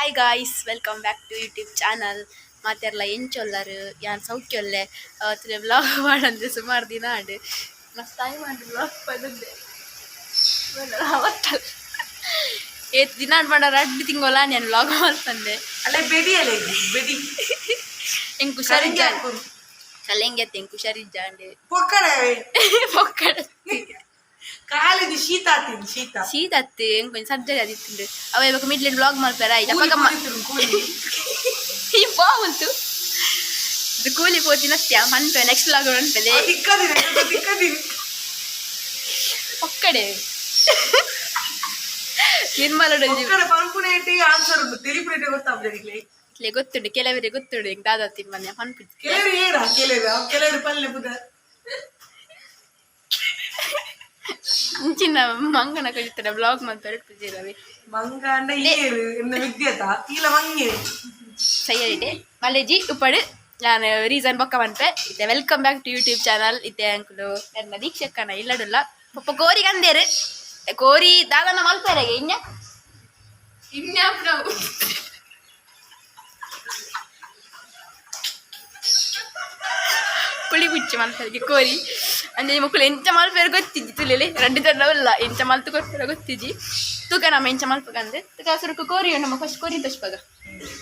Hi guys, welcome back to YouTube channel. ಮಾತೆರ್ಲ ಎಂಚೊಲ್ಲರು? ಯಾನ್ ಸೌಖ್ಯೊಲ್ಲೆ. ಅವತ್ತಿನ ವ್ಲಾಗ್ ಮಾಡಂದೆ ಸುಮಾರು ದಿನ ಆಂಡ್. ಮಸ್ತ್ ಟೈಮ್ ಆಂಡ್ ವ್ಲಾಗ್ ಪದಂದೆ. ಅವತ್ತಲ್ಲ, ಏತ್ ದಿನ ಆಂಡ್ ಪಂಡ ರಡ್ಡ್ ತಿಂಗೊಲ ಯಾನ್ ವ್ಲಾಗ್ ಮಲ್ಪಂದೆ. ಅಲ್ಲೇ ಬೆಡಿ, ಅಲ್ಲೇ ಬೆಡಿ. ಎಂಕ್ ಹುಷಾರಿಜ್ಜಾಂಡ್, ಕಲೆಂಗೆ ಎಂಕ್ ಹುಷಾರಿಜ್ಜಾಂಡ್. ಪೊಕ್ಕಡೆ. ಪೊಕ್ಕಡೆ. ಕಾಲಿಗೆ ಶೀತ ಆತೀನಿ, ಶೀತ. ಶೀತ ಅತ್ತೆ, ಎಂಕ್ ಒಂಜಿ ಸರ್ಜರಿ ಆದಿತ್ತುಂಡು. ಅವ ಇವಾಗ ಮಿಡ್ಲಿಡ್ ವ್ಲಾಗ್ ಮಲ್ಪೆರ ಆಯ್ತು. ಕೂಲಿ. ಅಪಗ ಕೂಲಿ ಕೂಲಿ. ಈ ಬಾವುಂತು ಇದು ಕೂಲಿ ಪೋತಿನತ್ಯ ಪನ್ಪೆ, ನೆಕ್ಸ್ಟ್ ವ್ಲಾಗ್ ಪನ್ಪೆದೆ. ತಿಕ್ಕದಿನಿ ತಿಕ್ಕದಿನಿ. ಪೊಕ್ಕಡೆ ನಿರ್ಮಲ. ಪೊಕ್ಕಡೆ ಪನ್ಪುನೇಟಿ ಆನ್ಸರ್ ಉಂಟು, ತಿಳಿಪುನೇಟಿ ಗೊತ್ತಾಗ್ತದೆ ನಿಕ್ಲೆ. ಇಟ್ಲೆ ಗೊತ್ತುಂಡು, ಕೆಲವರಿಗೆ ಗೊತ್ತುಂಡು. ಎಂಕ್ ದಾದ ತಿಮ್ಮನೆ ಪನ್ಪಿತ್ತು. ಕೆಲವರು ಏರ ಕೆಲವರು ಕೆಲವರು ಪಲ್ಲೆ ಬುದ. ಇಂಚಿನ ಮಂಗನ ಕಜಿತನ ಬ್ಲಾಗ್ ಮಲ್ಪೆರೆ ಪೂಜೆರವೆ. ಮಂಗ ಅಂಡ ಏರು ಎನ್ನ ವಿದ್ಯತ ಇಲ್ಲ ಮಂಗೆ. ಸೈಯಡಿಟೆ ಮಲೇಜಿ ಉಪ್ಪಡು ನಾನು ರೀಸನ್ ಬೊಕ್ಕ ಪನ್ಪೆ. ಇತ್ತೆ welcome back to YouTube channel. ಇತ್ತೆ ಅಂಕುಲು ನನ್ನ ದೀಕ್ಷಕ್ಕನ ಇಲ್ಲಡುಲ್ಲ. ಪೊಪ್ಪ ಕೋರಿ ಕಂದೇರು, ಕೋರಿ ದಾದನ ಮಲ್ಪೆರೆಗೆ ಇನ್ನ ಇನ್ಯಾಪ್ನವು ಪುಳಿ ಗುಚ್ಚಿ ಮಲ್ಪೆರೆಗೆ ಕೋರಿ ಅಂದ್ರೆ ಮಕ್ಕಳು ಎಂಚ ಮಲ್ಪೆರೆ ಗೊತ್ತಿಜ್ಜಿ. ತುಲೆಲೆ ರಡ್ಡು ಜನ ಉಲ್ಲ, ಎಂಚ ಮಲ್ತು ಕೊರ್ಪೆರೆ ಗೊತ್ತಿಜ್ಜಿ. ತೂಕ ನಮ್ಮ ಎಂಚ ಮಲ್ಪಕಂದೆ. ತುಕ ಸುರುಕು ಕೋರಿ, ನಮ್ಮ ಫಸ್ಟ್ ಕೋರಿ ತೋಚ್ಪಾಗ.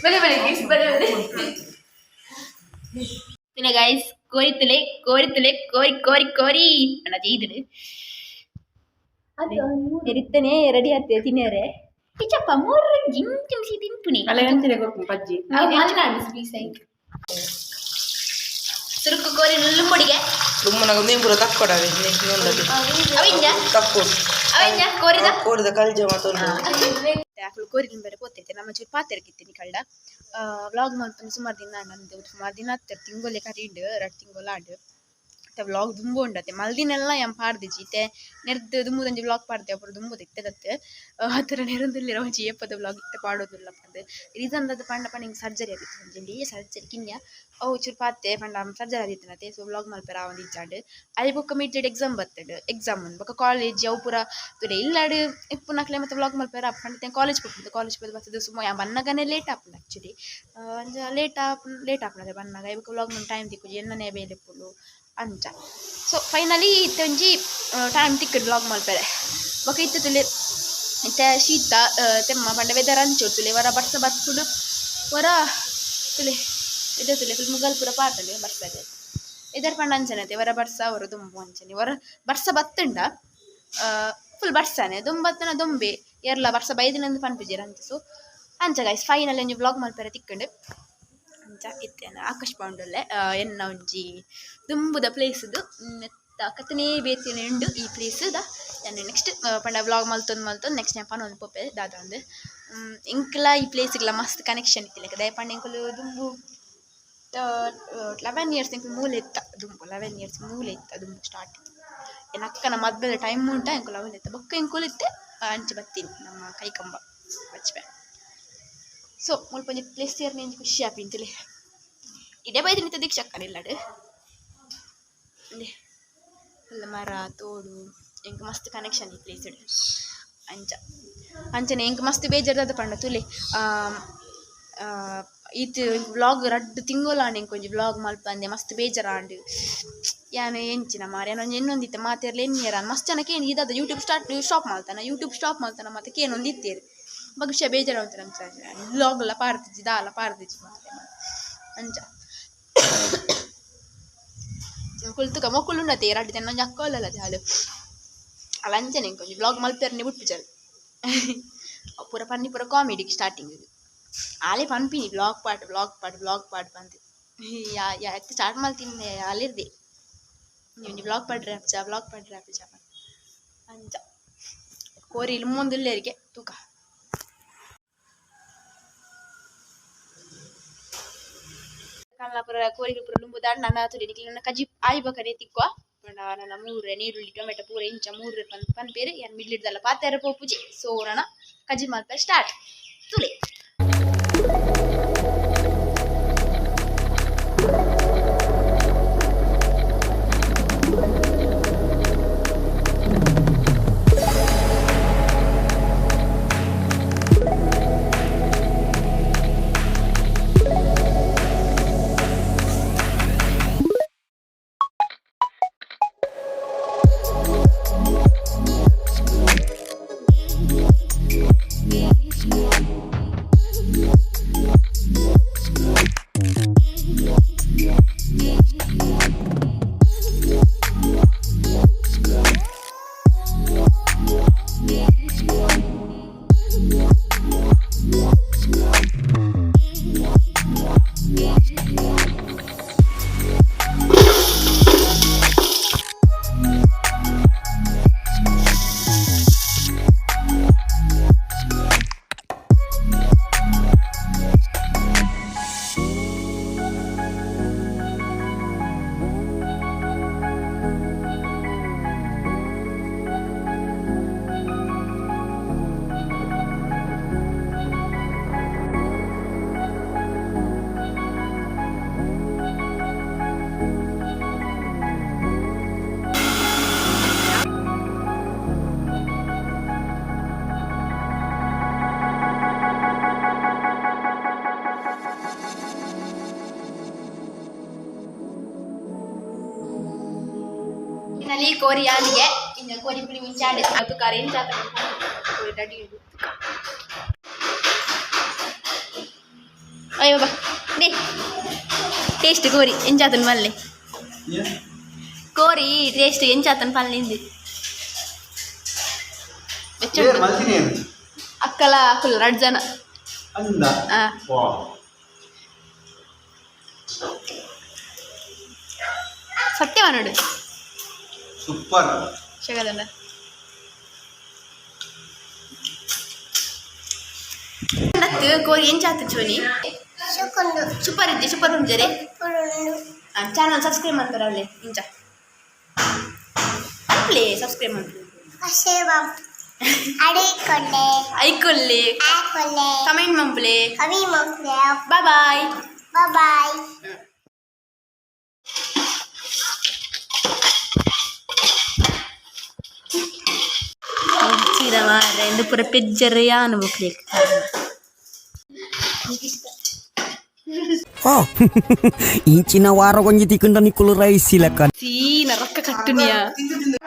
ಬಲೆ ಬಲೆ ಗೈಸ್, ಬಲೆ ಬಲೆ. ತುಲೆ ಗೈಸ್, ಕೋರಿ ತುಲೆ, ಕೋರಿ ತುಲೆ, ಕೋರಿ ಕೋರಿ ಕೋರಿ ಅಣ್ಣ ಜೈದುಡು ಎರಿತ್ತನೆ ರೆಡಿ ಆಗ್ತದೆ ತಿನ್ನರೆ. ಇಚ್ಚಪ್ಪ ಮೂರು ಜಿಂಚಿನ ಸಿ ತಿನ್ಪುನಿ. ಅಲ್ಲೇ ಅಂಚಿನ ಕೊರ್ಪು ಪಜ್ಜಿ. ಸುರುಕು ಕೋರಿ ನುಲ್ಲುಂಬೊಡಿಗೆ. ದುಮ್ಮನಾಗ ನೀನು ಪೂರ ತಕ್ಕೊಡವೆ. ಅವಿಂಜ. ತಕ್ಕು. ಅವಿಂಜ ಕೋರಿದ. ಕೋರಿದ ಕಲ್ಜ ಮಾತೊಂದು. ಅಕುಲು ಕೋರಿ ಬೇರೆ ಪೋತೈತೆ. ನಮ್ಮ ಚೂರು ಪಾತೆರಕಿತ್ತೀನಿ ಕಳ್ಳ. ವ್ಲಾಗ್ ಮಲ್ಪಂದು ಸುಮಾರು ದಿನ ನಂದು, ಸುಮಾರು ದಿನ ಆಗ್ತಾರೆ, ತಿಂಗೊಲೆ ಕರೀಂಡು, 2 ತಿಂಗೊಲ ಆಂಡ್. ಮತ್ತೆ ವ್ಲಾಗ್ ದುಂಬು ಉಂಡತೆ ಮಲ್ದಿನೆಲ್ಲ ಯಾನ್ ಪಾಡ್ದಿಜಿ. ಇತ್ತೆ ನೆರ್ದ್ ದುಂಬುದೊಂಜಿ ವ್ಲಾಗ್ ಪಾಡ್ದೆ, ಅಪುರ ದುಂಬುದ ಇತ್ತೆದತ್ತೆ ಆ ಥರ ನೆರೊಂದುಲ್ಲೆರ್. ಒಂಜಿ ಏಪದ ವ್ಲಾಗ್ ಇತ್ತೆ ಪಾಡೋದುಲ್ಲ ಪಂದ್. ರೀಸನ್ ದಾದ ಪಂಡ ಪಂಡ ಎಂಕ್ ಸರ್ಜರಿ ಆದಿತ್ತು, ಒಂಜಿ ಎಲ್ಯ ಸರ್ಜರಿ ಕಿನ್ಯ. ಅವು ಚೂರು ಪಾತೆ ಪಂಡ ಸರ್ಜರಿ ಆದಿತ್ತಿನತೆ, ಸೊ ವ್ಲಾಗ್ ಮಲ್ಪೆರೆ ಆವೊಂದಿಜ್ಜಾಂಡ್. ಅಯ್ ಬೊಕ್ಕ ಮಿಡ್ಲೆಡ್ ಎಕ್ಸಾಮ್ ಬತ್ತುಂಡು, ಎಕ್ಸಾಮ್ ಉಂಡು, ಬೊಕ್ಕ ಕಾಲೇಜ್ ಅವು ಪೂರ ತೂಲೆ. ಇಲ್ಲಡ್ ಇಪ್ಪುನಕ್ಲೆ ಮತ್ತೆ ವ್ಲಾಗ್ ಮಲ್ಪೆರೆ ಪಂಡ ಕಾಲೇಜ್ ಪೋಪುಂಡು. ಕಾಲೇಜ್ ಪೋದು ಬತ್ತುದು ಸುಮ್ಮ ಯಾನ್ ಬನ್ನಗನೇ ಲೇಟ್ ಆಪುಂಡು ಆ್ಯಕ್ಚುಲಿ. ಅಂಚ ಲೇಟ್ ಆಪುಂಡು, ಲೇಟ್ ಆಪುಂಡು ಬನ್ನಗ. ಅಯ್ ಬೊಕ್ಕ ವ್ಲಾಗ್ ಮಲ್ಪೆರೆ ಟೈಮ್ ತಿಕ್ಕುಜಿ, ಎನ್ನನೇ ಬೇಲೆ ಇಪ್ಪುಂಡು ಅಂಚ. ಸೊ ಫೈನಲಿ ಇತ್ತೆ ಒಂಜಿ ಟೈಮ್ ತಿಕ್ಕುಂಡು ವ್ಲಾಗ್ ಮಲ್ಪೆರೆ. ಬೊಕ್ಕ ಇತ್ತೆ ತೂಲೆ, ಇತ್ತೆ ಶೀತ ತೆಮ್ಮ ಪಂಡ ವೆದರ್ ಅಂಚ ತೂಲೆ, ಒರ ಬರ್ಸ ಬರ್ಪುಂಡು ಒರ. ತೂಲೆ ವೆದರ್ ತೂಲೆ, ಫುಲ್ ಮುಗಲ್ ಪೂರ ಪಾರ್ತುಂಡು ಬರ್ಸಗ್. ವೆದರ್ ಪಂಡ ಅಂಚನೆ, ಒರ ಬರ್ಸ ಒರ ದುಂಬು ಅಂಚನೆ. ಒರ ಬರ್ಸ ಬತ್ತುಂಡ ಫುಲ್ ಬರ್ಸನೆ, ದುಂಬು ಬತ್ತುಂಡ ದುಂಬೆ, ಏರ್ಲ ಬರ್ಸ ಬೈದಿನಂದ್ ಪನ್ಪುಜೆರ್ ಅಂಚ. ಸೊ ಅಂಚ ಗೈಸ್, ಫೈನಲ್ ಒಂಜಿ ವ್ಲಾಗ್ ಮಲ್ಪೆರೆ ತಿಕ್ಕುಂಡು. ಅಂಚ ಇತ್ತೆ ಆಕಾಶ್ ಪೌಂಡುಲ್ಲೆ, ಎನ್ನ ಒಂಜಿ ದುಂಬುದ ಪ್ಲೇಸ್ದು ಮೆತ್ತ ಕತನೇ ಬೇತಿನ ಉಂಡು ಈ ಪ್ಲೇಸ್ದ. ಯಾನ್ ನೆಕ್ಸ್ಟ್ ಪಂಡ ವ್ಲಾಗ್ ಮಲ್ತೊಂದು ಮಲ್ತೊಂದು ನೆಕ್ಸ್ಟ್ ಯಾನ್ ಪನೊಂದು ಪೋಪೆ ದಾದ ಅಂದ್. ಎಂಕ್ಲ ಈ ಪ್ಲೇಸ್ಗ್ಲ ಮಸ್ತ್ ಕನೆಕ್ಷನ್ ಇತ್ತಿಲೆಕ. ದಾಯೆ ಪಂಡ ಎಂಕುಲು ದುಂಬು 11 ಇಯರ್ಸ್ ಎಂಕುಲು ಮೂಲೆ ಇತ್ತ, ದುಂಬು 11 ಇಯರ್ಸ್ ಮೂಲೆ ಇತ್ತ ದುಂಬು ಸ್ಟಾರ್ಟ್. ಎನ್ನ ಅಕ್ಕನ ಮದ್ಮೆದ ಟೈಮ್ ಉಂಟ ಎಂಕುಲು ಅವುಲು ಇತ್ತ. ಬೊಕ್ಕ ಎಂಕುಲು ಇತ್ತೆ ಅಂಚ ಬತ್ತೀನಿ ನಮ್ಮ ಕೈಕಂಬ ಬಚ್ಪೆ. ಸೊ ಮುಲ್ಪ ಒಂಜಿ ಪ್ಲೇಸ್ ಸೇರ್ನೆ ಒಂಜಿ ಖುಷಿ ಆಪಿಂತಲೆ. ಇಡೆ ಬೈದಿನ ಇತ್ತೆ ದೀಕ್ಷಕ್ಕನ ಇಲ್ಲಡ್. ಇಂದೆ ಫುಲ್ ಮರ ತೋಡು, ಎಂಕ್ ಮಸ್ತ್ ಕನೆಕ್ಷನ್ ಈ ಪ್ಲೇಸ್ಡ್. ಅಂಚ ಅಂಚನೆ ಎಂಕ್ ಮಸ್ತ್ ಬೇಜಾರ್ ದಾದ ಪಂಡ ತೂಲೆ, ಈತ್ ವ್ಲಾಗ್ 2 ತಿಂಗೊಲಾಂಡ್ ಎಂಕ್ ಒಂಜಿ ವ್ಲಾಗ್ ಮಲ್ಪಂದೆ. ಮಸ್ತ್ ಬೇಜಾರಾಂಡ್. ಯಾನ್ ಎಂಚಿನ ಮಾರ್ರೆ, ಯಾನ್ ಒಂಜಿ ಎನ್ನೊಂದಿತ್ತೆ ಮಾತೆರ್ಲ ಎನ್ನಿಯೆರ್. ಮಸ್ತ್ ಜನ ಕೇಂದ್ ದಾದ ಯೂಟ್ಯೂಬ್ ಸ್ಟಾರ್ಟ್ ಸ್ಟಾಪ್ ಮಲ್ತನ, ಯೂಟ್ಯೂಬ್ ಸ್ಟಾಪ್ ಮಲ್ತನ ಮಾತ ಕೇನೊಂದಿತ್ತೆರ್. ಬಹುಶಃ ಬೇಜಾರ್ ಆವೊಂತು ವ್ಲಾಗ್ ಲ ಪಾಡ್ದಿಜ್ಜಿ, ದಾಲ ಪಾಡ್ದಿಜ್ಜಿ ಮಾತೆ ಅಂಚ. ಕುಲ್ತುಕ ಮೊಕುಲು ಉಂಡತೆ ರಡ್ಡ್ ಜನ, ಒಂಜಿ ಅಕ್ಕ ಉಲ್ಲಲ ಜಾಲು ಅಲ್. ಅಂಚನೆ ಎಂಕ್ ಒಂಜಿ ವ್ಲಾಗ್ ಮಲ್ಪೆರ್ನೆ ಬುಡ್ಪುಜಲ್. ಪೂರ ಪನ್ನಿ ಪೂರ ಕಾಮಿಡಿ ಸ್ಟಾರ್ಟಿಂಗ್. ಆಲೆ ಪನ್ಪಿನಿ ವ್ಲಾಗ್ ಪಾಡ್, ವ್ಲಾಗ್ ಪಾಡ್, ವ್ಲಾಗ್ ಪಾಡ್ ಪಂದ್. ಯಾ ಯಾ ಸ್ಟಾರ್ಟ್ ಮಲ್ತಿನ್ನೆ ಅಲ್ಲಿರ್ದೆ, ಒಂಜಿ ವ್ಲಾಗ್ ಪಾಡ್ರೆ ಅಪ್ಚ, ವ್ಲಾಗ್ ಪಾಡ್ರೆ ಅಪ್ಚ ಅಂಚ. ಕೋರಿ ಇಲ್ಮೊಂದುಲ್ಲೆರಿಗೆ ತೂಕ. ಕಲ್ಲ ಪೂರ ಕೋರಿಗ್ ಪೂರ ದುಂಬು ದಾಂಡ ನನ ತೂಲೆ ನಿಕ್ಲೆನ ಕಜಿ ಆಯಿ ಬೊಕನೆ ತಿಕ್ಕುವ. ಪಂಡ ನನ ಮೂರೆ ನೀರುಳ್ಳಿ ಟೊಮೆಟೊ ಪೂರ ಇಂಚ ಮೂರು ಪಂದ್ ಪನ್ಪೆರ್. ಯಾನ್ ಮಿಡ್ಲಿಡ್ದಲ್ಲ ಪಾತೆರ ಪೋಪುಜಿ. ಸೊ ನನ ಕಜಿ ಮಲ್ಪೆರೆ ಸ್ಟಾರ್ಟ್ ತೂಲೆ. ಕೋರಿ ಯಾನಿಗೆ ಇಂಜ ಕೋರಿ ಪುಳಿ ಮುಂಚಾಂಡೆ ಅದು ಎಂಚ ಕೋರಿ ರೆಡಿ ಉಂಡು. ಅಯ್ಯೋ ಬಾ they taste ಕೋರಿ ಎಂಚಾತನ್ ಮಲ್ಲೆ. ಕೋರಿ ಟೇಸ್ಟ್ ಎಂಚಾತನ್ ಪಲ್ಲಿಂದು. ಏರ್ ಮಲ್ತಿನಿ ಏನು? ಅಕ್ಕಲ ಅಕ್ಕಲ ರಡ್ ಜನ. ಅಂದ. ಆ. ವಾ. ಸತ್ಯವ ನೋಡು. ಸೂಪರ್. ಶಗದನ ಕೋರಿ ಎಂಚಾತು ಚೋನಿ? ಸೂಪರ್ ಇದ್ದೆ, ಸೂಪರ್ ಉಂಜರೆ. ಚಾನಲ್ ಸಬ್ಸ್ಕ್ರೈಬ್ ಮಾಡ್ತಾರೆ ಅವಳೆ ಇಂಚ ಅಪ್ಲೇ ಸಬ್ಸ್ಕ್ರೈಬ್ ಮಾಡ್ತಾರೆ. ಅಡಿಕೊಂಡೆ. ಐಕೊಲ್ಲೆ. ಆಕೊಲ್ಲೆ. ಕಮೆಂಟ್ ಮಂಪ್ಲೆ. ಕವಿ ಮಕ್ಕಳು. Boy boy. ಬಾಯ್. ಚೀರ ಮಾರ್ರೆ ಇಂದು ಪೂರ ಪೆಜ್ಜರೆ ಯಾನು ಬುಕ್ಲಿಕ್. ಇಂಚಿನ ವಾರ ಒಂಜಿ ತಿಕ್ಕಂಡ ನಿಕ್ಕುಲು ರೈಸ್ ಇಲಕ್ಕ. ಸೀನ ರೊಕ್ಕ ಕಟ್ಟುನಿಯ. ತಿಂದು ತಿಂದು.